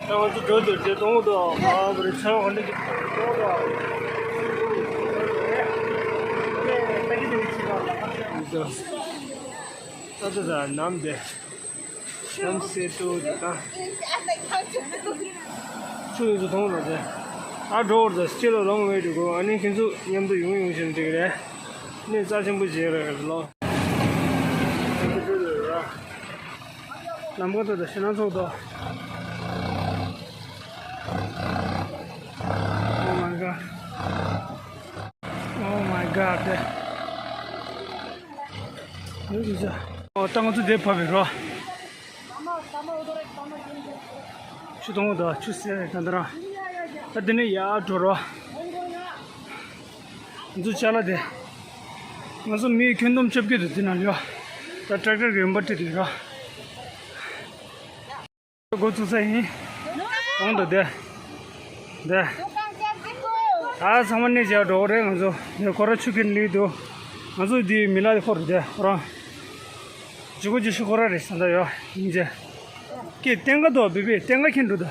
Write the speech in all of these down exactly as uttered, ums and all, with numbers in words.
ང་ཚོ་འགྲོ་འདུག་དེ་གཏོང་དུ་ཨ་བར་ཚོན་འོ་འདི་གཏོང་དུ་ཨ་ཙི་ཙི་ནམ་དེ་ནམ་སེ་ཏུ་དེ་ད་ཆུ་ཡོད་ཚོ་གཏོང་དུ་དེ་ཨ་འགྲོ་བར་དུ་སྤྱི་ལོ་ལོང་བའི་དུ་གོ་ཨ་ནི་ཁྱེད་ཚོ་མཉམ་དུ་ཡོང་ཡོང་བཞིན་འགྲིག་རེད། གནས་རྩ་ཆེན་པོ་བྱེད་རེད་ལོ། ལམ་ཁ་ཐོག་ཏུ་ཕྱི་ནང་ཚོགས་དོ། Oh my god. Oh my god. དེ། ཡོད་ཀྱི་ཅག་ཨོ་ད་ང་ཚོ་དེ་ཕབ་པའི་རོ། ཆུ་གཏོང་དོ་ཆུ་ཟེར་ད་འདི་ར། ད་འདི་ནས་ཡར་འགྲོ་རོ། ང་ཚོ་ཅ་ལག་དེ། ང་ཚོ་མི་ཁྱོན་བསྡོམས་བཅོ་བརྒྱད་དུ་འདི་ན་ཡོད། ད་ཊེག་ཊར་གྱི་རིམ་པ་བྲིས་ཏེ་ཡོད། འགོ་བཙུགས་ས་ཡིན། གོང་དུ་བསྡད། བསྡད། ད་ཚང་མ་གནས་བཅག་འགྲོ་གི་རེད་ང་ཚོ། འདི་ཁོ་ར་ཆུ་ཁྱེར་ལུས་འདུག་ང་ཚོ་འདི་མི་ལ་ཁོ་རེ་བསྡད་ཁོ་རང་། ཇི་གོ་ཇི་ཤི་ཁོ་ར་རེད་ས་འདྲ་ཡོད་ཡིན་ཅེ། ཀྱེ་བསྟན་ཁ་དོ་བི་བི་བསྟན་ཁ་ཁྱེར་འགྲོ་ད།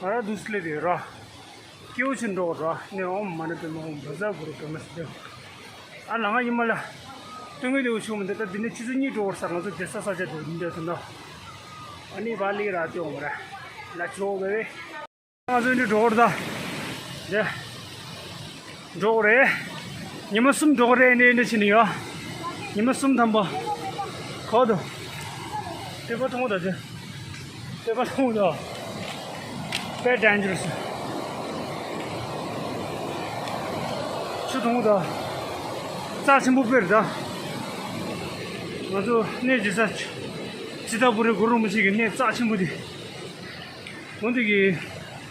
ང་ར་དུ་སླེབས་ཡོད་ར། སྐྱེ་བོ་ཆེན་འགྲོ་ར་ནས་ཨོམ་མ་ཎི་པདྨེ་ཧཱུྃ་བཛྲ་གུ་རུ་པདྨ་སིདྡྷི། ཨ་ལ་ང་ཡིན་མ་ལ། སྟོན་གི་ལེའུ་ཆུང་མི་འདི་ལྟ་འདི་ནས་ཆུ་ཚོད་གཉིས་འགྲོ་བར་ས་ང་ཚོ་རྒྱལ་ས་ས་ཆ་དུ་འདི་ཚོ་ན། ཨ་ནི་བ་ལི་ར་ཏེ་འོང་ར། ལ་ཆོ་བེ་བེ། ང་ཚོ་འདི་འགྲོ་བར་ད། འདི། འགྲོ་རེད། ཉི་མ་གསུམ་འགྲོ་གི་རེད་འདི་འདི་བྱས་ནས་ཡོད། ཉི་མ་གསུམ་ཐམ་པ། གོ་དོ། ལྟོས་པ་མཐོང་ད་དེ། ལྟོས་པ་མཐོང་ད། དཔེ་ཌེན་ཇར་རས། ཆུ་མཐོང་ད། རྩ་ཆེན་པོ་དཔེ་རེད་ད། ང་ཚོ་གནས་ཀྱི་ས། ཙི་ཏྲ་པུ་རི་གུ་རུ་རིན་པོ་ཆེ་གི་གནས་རྩ་ཆེན་པོ་དེ། འོ་འདི་གི་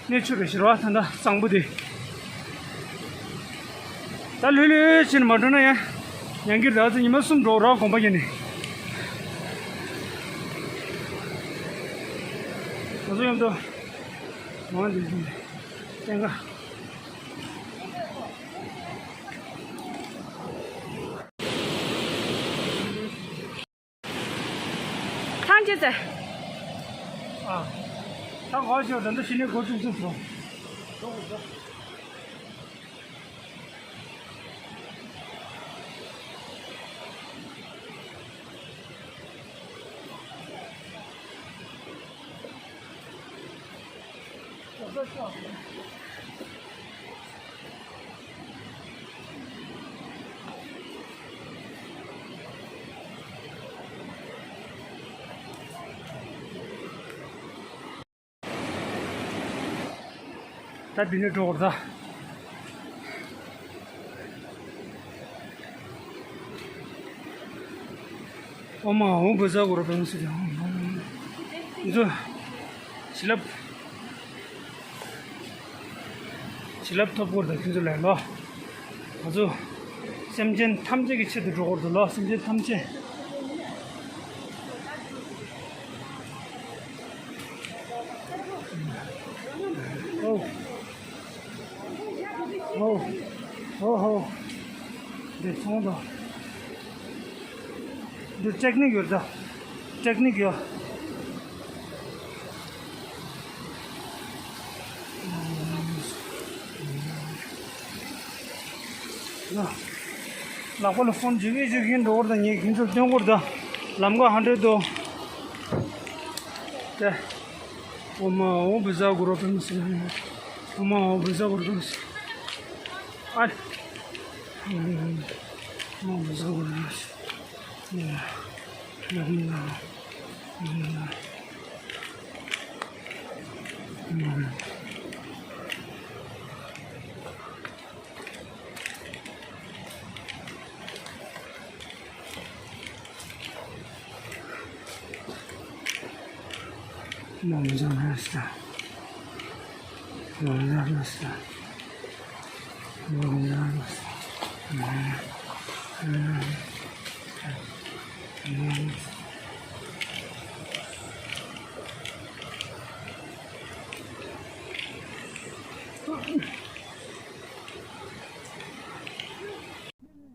གནས་ཆུ་རེ་ཞིག་ར་ད་ད་གཙང་པོ་དེ། ད་ལྷོད་ལྷོད་བྱས་ནས་མ་འགྲོ་ན་ཡང་། ཡང་གི་ར་ཚོ་ཉི་མ་གསུམ་འགྲོ་ར་དགོངས་པ་བཞེས་ནས། ང་ཚོ་མཉམ་དུ་མང་འདི་བཞིན་བསྟན་ག་ཐང་ཆད་ཟེར། ཨ། ད་གོ་ཆོད་ད་འདི་ཕྱི་ནས་གོ་ཚུགས་ཚུགས་སོང་། ད་འདི་ནས་འགྲོ་དགོས་རེད་ད། ཨོཾ་ཨཱཿཧཱུྃ་བཛྲ་གུ་རུ་པདྨ་སིདྡྷི། འདི་ཚོ་བྱིན་རླབས། བྱིན་རླབས་ཐོབ་དགོས་རེད་ད་ཁྱོད་ཚོ་ལ་ལོ། ང་ཚོ་སེམས་ཅན་ཐམས་ཅད་ཀྱི་ཆེད་དུ་འགྲོ་དགོས་རེད་ད་ལོ། སེམས་ཅན་ཐམས་ཅད། ཨོ། ཨོ། ཨོ་ཧོ། འདི་ཚོང་དང་། འདི་ཊེག་ནིག་ཡོད་ད། ཊེག་ནིག་ཡོད། ལག་པ་ལ་ཧྥོན་འཇུ་གིན་འཇུ་གིན་འགྲོ་བར་དང་ཉེ་གིན་ཚུར་སྟོན་བར་དང་ལམ་ཁ་ཧ་འདྲེ་དོ། ཏེ། ཨོཾ་ཨཱཿཧཱུྃ་བཛྲ་གུ་རུ་པདྨ་སིདྡྷི། ཨོཾ་ཨཱཿཧཱུྃ་བཛྲ་གུ་རུ་པདྨ་སིདྡྷི། ཨ། ཨོཾ་ཨཱཿཧཱུྃ་བཛྲ་གུ་རུ་པདྨ་སིདྡྷི། ཨོཾ་ཨཱཿཧཱུྃ།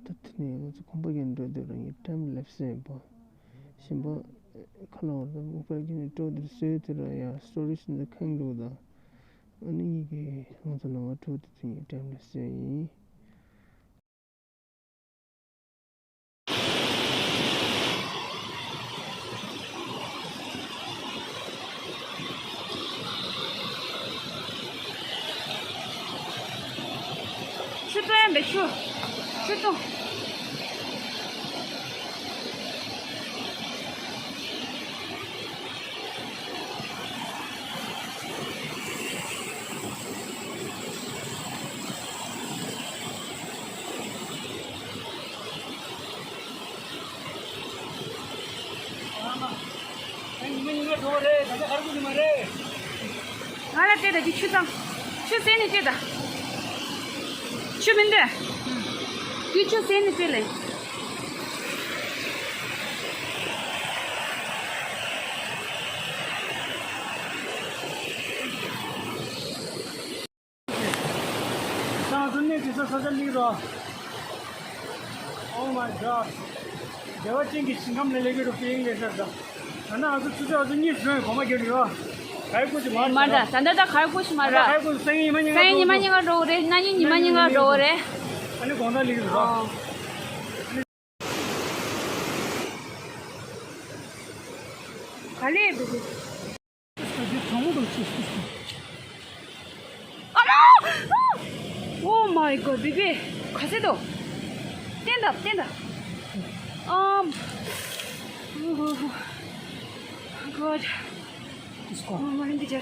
ད་དེ་ནས་ང་ཚོ་ཁང་པ་གི་འགྲོ་དུས་རང་གི་ཊེམ་ལེབ་སེ་ཡིན་པ། ཞིམ་པོ། ཁ་ལོ་བ་དང་མུག་པ་གི་ནི་སྤྲོ་དེར་སོས་དེ་ལ་ཡ་སི་ཊོ་རི་ཞིག་འདི་ཁེངས་འགྲོ་དང་། ཨ་ནི་ངེད་ཀྱི་ལྷང་ཚོ་ལ་བ་ཁྲོ་དེ་ཚོ་ངའི་འགྲེམས་ལ་སོས་ཡིན། ཆུ་བཏུང་ཡ་མེད་ཆུ། ཆུ་བཏུང་། ང་ལ་སྤྲད་ད་ཀྱི་ཆུ་བཏང་། ཆུ་བསྲེས་ནས་སྤྲད་ད། ཆུ་མི་འདུག་ཀྱི་ཆུ་བསྲེས་ནས་སྤྲད་ལེ། ད་ང་ཚོ་གནས་དེ་ཚོ་ས་ཆ་སླེབས་རོགས། Oh my God. བདེ་བ་ཅན་གྱི་ཞིང་ཁམས་ལ་སླེབས་ཀྱི་འདུག་ཕིང་ལེ་ཤར་ད། ད་ནང་ང་ཚོ་ཆུ་ཚོད་ཨ་ཚོ་གཉིས་བཟོས་གོམ་པ་རྒྱབ་ཡོད། ག་རེ་བཀོད་ཀྱི་མ་མ་རེད། ད་ད་ད་ག་རེ་བཀོད་ཀྱི་མ་རེད། ད་ག་རེ་བཀོད་ཀྱི་སང་ཉིན་ཉི་མ་ཉིན་སང་ཉིན་ཉི་མ་ཉིན་ཀ་འགྲོ་གི་རེད། གནངས་ཉིན་ཉི་མ་ཉིན་ཀ་འགྲོ་གི་རེད། ཨ་ནི་དགོང་དག་སླེབས་ཀྱི་འདུག་ཨོ། ག་ལེ་འདུག་ཨ་མ། Oh my God, baby. ག་ཚོད་འདུག་བསྟན་ད་བསྟན་ད། ཨམ། God. Oh my God.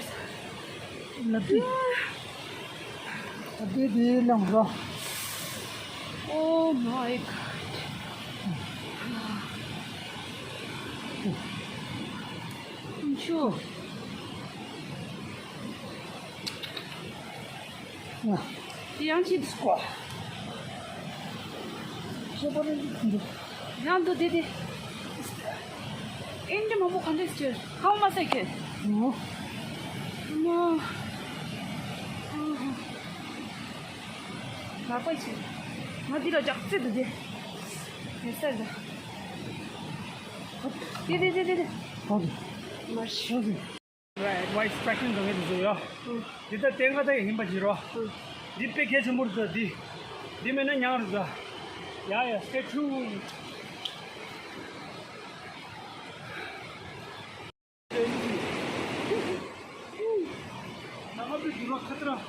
Oh my God. ཡང་ཅིག་སྐོར། ཡང་འདུག་དེ་དེ། ཨིན་ཇི་མང་པོ་ག་འདྲས་ཟེར། ཧའུ་མ་སེ་ཁེ། ཨོ། མ། ལག་པ་ཆེ། ང་འདི་ལ་ལྕགས་རྩེ་འདུག་དེ། ཡོད་ས་རེད། དེ་དེ་དེ་དེ་དེ། ཨོ་ཁེ། མ་ཤི། ཨོ་ཁེ། Right, white spectrum དང་ངེད་དུ་བཟོ་ཡོད། འདི་ལྟར་བསྟན་ཁ་ད་ཡི་ཧིན་པ་བྱེད་རོགས། འདི་དཔེ་གལ་ཆེན་པོ་རེད་ཟ་འདི། འདི་མེད་ན་ཉག་རེད་ཟ། ཡ་ཡ། Stay tuned. ནང་པའི་འདུག་རོགས་ཁ་ཏྲ།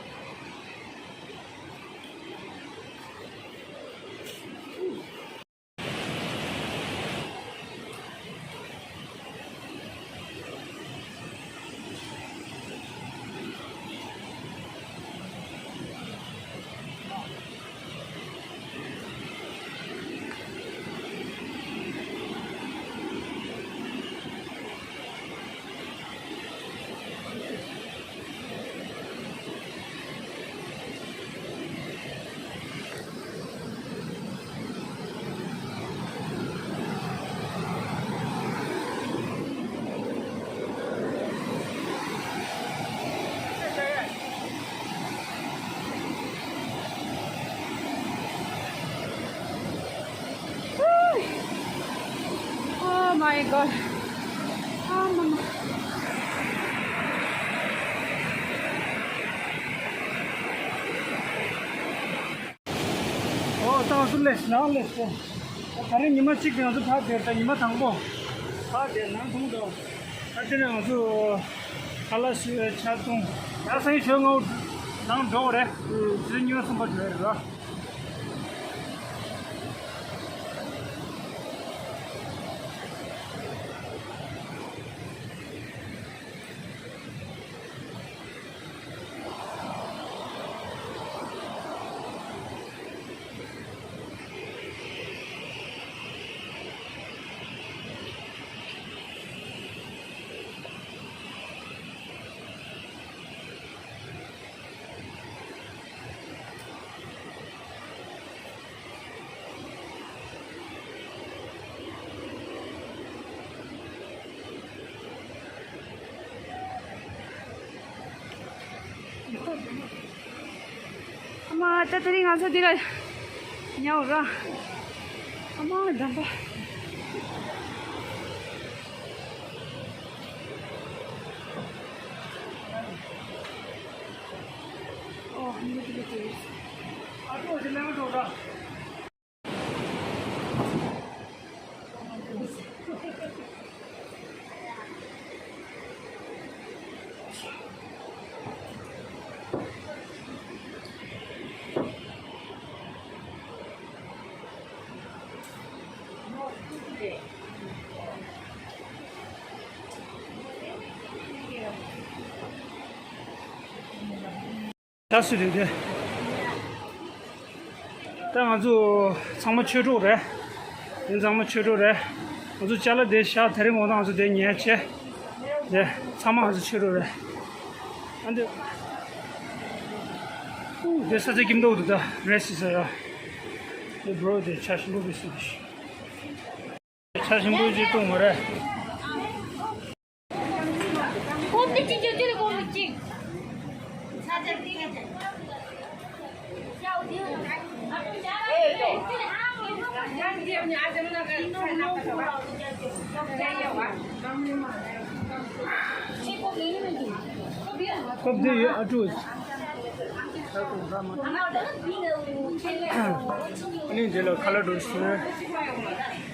Oh my God. ཨ་མ་མ། ཨོ་ད་ང་ཚོ་སླེབས་ནང་སླེབས་སོང་། ད་རིང་ཉི་མ་གཅིག་ང་ཚོ་ཕར་བསྡད། ད་ཉི་མ་དང་པོ་ཕར་བསྡད་ནང་མཐོང་འགྲོ། ད་དེ་ནས་ང་ཚོ་ཁ་ལག་ཞིག་ཆ་བཙོང་། ཡར་སང་ཉིན་ཞོགས་སྔ་པོ་ནང་འགྲོ་དགོས་རེད། དེ་ཉི་མ་གསུམ་པ་འགྲོ་ཡ་རེད་ར། ཨ་མ། ད་དེ་རིང་ང་ཚོ་འདི་ལ་ཉལ་ར། ཨ་མ་འགྲམ་པ། ད་སུ་རེད་དེ། ད་ང་ཚོ་ཚང་མ་ཆོས་གྲོགས་རེད། དེ་ཚང་མ་ཆོས་གྲོགས་རེད། ང་ཚོ་ཅ་ལག་དེ་བཞག་དེ་རིང་འོང་ད་ང་ཚོ་དེ་ཉལ་བྱས། དེ་ཚང་མ་ང་ཚོ་ཆོས་གྲོགས་རེད། ཨ་འདི། ཨུ་དེ་ས་ཆ་ཁྱིམ་ཐོག་ཏུ་ད་རེ་སི་ས་ཡ། དེ་བྲོ་དེ་ཆ་ཞིམ་པོ་བེ་སི་དེ་ཤི། ཆ་ཞིམ་པོ་ཅིག་བཏུང་བ་རེད། ཀོབ་ཏེ་ཅི་ཅི་ཅི་ཀོབ་ཅི། ཀོབ་ཏེ་ཡོད་ཨ་ཀྲུག་ཨ་ནི་འདི་ལ་ཁ་ལག་འགྲོ་ཞུ།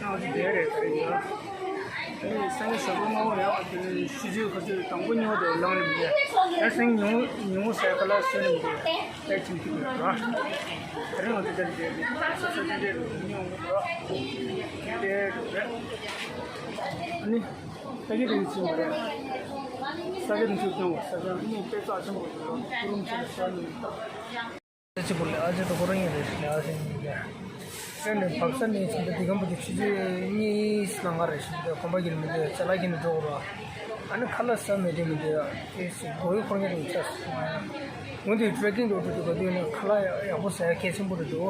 ཨ་ནི་དེ་རེད་དེ་རེད་ཡ། ཨ་ནི་སང་ཉིན་ཞོགས་པ་སྔ་པོ་ཡ་ཨ་ནི་ཤི་ཚུལ་ཁ་ཚུལ་དང་པོ་ཉོ་དེ་ལངས་ནས་མི་འདུག་ཨ་སང་ཉིན་ཉིན་མོ་ཟས་ཁ་ལག་ཟོས་ནས་མི་འདུག་ཨེ་ཁྱིམ་གྱི་མི་ར། དེ་རིང་ང་ཚོ་དེར་བསྡད་ནས་ས་ཆ་དེ་རུ་ཉོ་འོང་གི་ར། དེ་རེད། ཨ་ནི། ས་གི་རིགས་ཚུན་རེད། ས་གི་རིགས་ཚུན་སྐྱོང་བ་ས་གི་གཉིས་དཔེ་རྩ་ཆེན་པོ་ཡོད་ལ་ཀུ་རུམ་ཆེན་ཤོར་ནས་ད། ཅི་པོ་ལེ་ཨ་ཅེ་ཏོ་ཁོ་རང་ཡིན་རེད་ལེ་ཨ་ཅེ་ཡིན་ཀྱ། ཨེ་ནས་བབ་ས་ནས་ཚིག་འདི་གམ་པོ་དེ་ཆུ་ཚོད་གཉིས་ལ་ང་རེད་ཞིག་འདི་གོམ་པ་གྱིན་མི་འདི་ཅ་ལག་གྱིན་འགྲོ་རོགས། ཨ་ནི་ཁ་ལག་ཟ་མེད་དེ་མི་འདི་ཨེ་སི་གོ་ཡི་ཁོར་ངེས་དེ་ཆ་སོང་ཨ་ཡ། འོན་ཏེ་ཊེ་རེ་ཀིང་འགྲོ་དུས་དུ་ག་དུས་ནས་ཁ་ལག་ཡག་པོ་ཟ་ཡ་གལ་ཆེན་པོ་རེད་འདུག་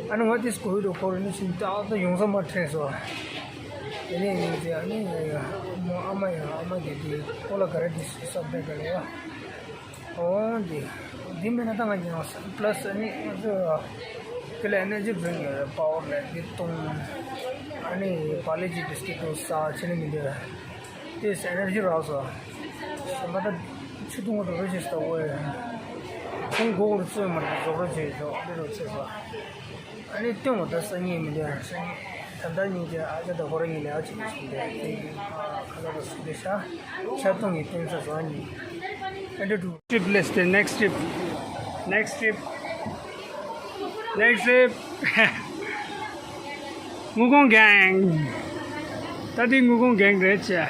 ཨ་ནི་ང་དེ་གོ་ཡི་འགྲོ་ཁོར་ནི་ཆུ་ད་ད་ཡོང་ས་མ་དྲན་སོང་། དེ་ནས་ཡིན་ཏེ་ཨ་ནི་མོ་ཨ་མ་ཡང་ཨ་མ་དེ་དེ་ཁོ་ལ་ག་རེ་དེ་སོབ་དེ་ག་ལ་ཡ། འོ་འདི། འདི་མེད་ན་ད་ང་ཉལ་བ་ས་པ་ལ་སི་ཨ་ནི་ང་ཚོ་དེ་ལ་ཨེ་ནར་ཇི་ཌི་རིང་ཀ་རེད་པ་ཝར་ལ་འདི་བཏུང་། ཨ་ནི་པར་ལེ་ཇི་བི་སི་ཀིཊ་དང་ཟ་ཆེ་ནི་མི་འདུག་དེས་ཨེ་ནར་ཇི་རག་སོང་། གཞན་པ་ད་ཆུ་བཏུང་བ་དང་རོ་ཅིག་ལྟ་བུ་ཡ། ཁོང་མགོ་བོར་ཚོས་མ་རེད་རྫོགས་རོ་བྱས་ཆོག་འདི་རུ་ཚོས་སོང་། ཨ་ནི་སྟོན་འོ་ད་སང་ཉིན་མི་འདུག་སང་ཉིན་ད་ལྟ་ཉིན་གྱི་ཨ་ཅག་ད་ཁོ་རང་ཉིན་ལས་ཨ་ཅིག་མི་ཞིག་འདུག་དེ་ཡིན་ཁ་ལག་ཟ་དེ་ཤ་ཤ་སྟོང་གི་སྟོན་ས་བཟོ་ཉིན། ཨ་འདྲ་འགྲོ། Trip list, next trip. Next trip. Next trip. དངུལ་གོང་གེང་། ད་དེ་དངུལ་གོང་གེང་རེད་ཅེ། ཨ།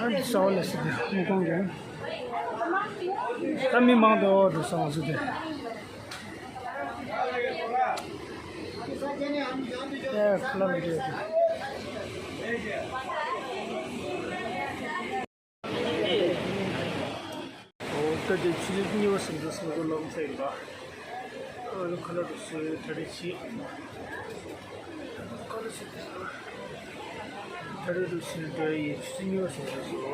ཨ་ནི་ས་འོག་ལ་སི་ཏི་དངུལ་གོང་གེང་། ད་མི་མང་དུ་འོག་ཏུ་སོང་སི་ཏི། ཨེ་ཁ་ལག་མི་འདུག་འོ་ད་དེ་ཕྱི་ཚེས་གཉིས་པ་སུམ་ཅུ་སོ་སོ་ལོག་འཚལ་ཡིན་པ། ཨ་ནི་ཁ་ལག་ཏུ་སུ་གྲ་སྒྲིག་བྱེད། ཁ་ལག་ཞིག་གྲ་སྒྲིག་ཏུ་ཕྱིན་འགྲོ་ཡི་ཕྱི་ཚེས་གཉིས་པ་སུམ་ཅུ་སོ།